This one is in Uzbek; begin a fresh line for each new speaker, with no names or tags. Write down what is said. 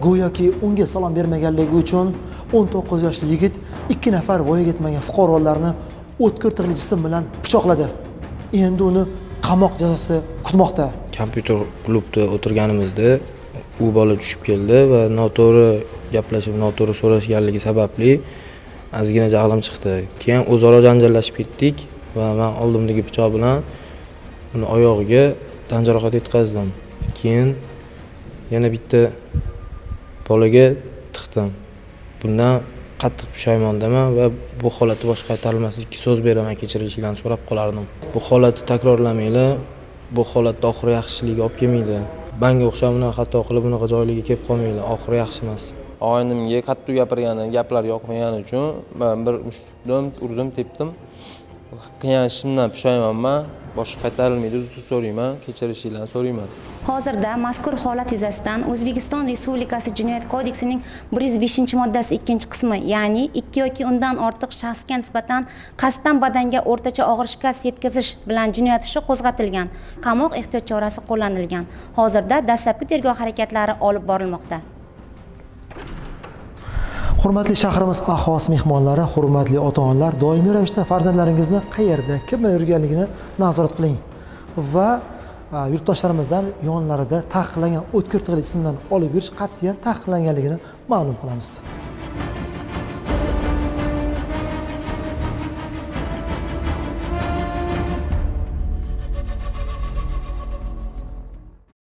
Go'yoki unga salom bermaganligi uchun 19 yoshli yigit 2 nafar voyaga yetmagan fuqarolarni o'tkir tig'li jism bilan pichoqladi. Endi uni qamoq jazosi kutmoqda.
Kompyuter klubda o'tirganimizda u bola tushib keldi va noto'g'ri gaplashib, noto'g'ri so'rashganligi sababli ozgina jahlim chiqdi. Keyin o'zaro janjallashib ketdik va man oldimdagi pichoq bilan uni oyog'iga tan jarohati yetkazdim. Keyin yana bitta bolaga tiqdim. Bundan qattiq pushaymondaman va bu holatni boshqa qaytarilmasligiga so'z beraman, kechirishingizni so'rab qolardim. Bu holatni takrorlamanglar, bu holatni oxiri yaxshilikka olib kelmaydi. Manga o'xshab bunaqa xato qilib, bunaqa joylarga kelib qolmanglar, oxiri yaxshi emas.
Og'aynimga qattiq gapirgani, gaplar yoqmagani uchun man bir musht tutdim, urdim, tepdim. Qilgan ishimdan pushaymonman, boshqa qaytarilmaydi, uzr so'rayman, kechirishinglarni so'rayman.
Hozirda mazkur holat yuzasidan O'zbekiston Respublikasi Jinoyat kodeksining 105-moddasi 2-qismi, ya'ni ikki yoki undan ortiq shaxsga nisbatan qasddan badanga o'rtacha og'ir shikast yetkazish bilan jinoyat ishi qo'zg'atilgan. Qamoq ehtiyot chorasi qo'llanilgan. Hozirda dastlabki tergov harakatlari olib borilmoqda.
Hurmatli shahrimiz aholisi mehmonlari, hurmatli ota-onalar, doimiy ravishda farzandlaringizni qayerda, kim bilan yurganligini nazorat qiling va yurtdoshlarimizdan yonlarida taqiqlangan o'tkir tig'li jismdan olib yurish qat'iyan taqiqlanganligini ma'lum qilamiz.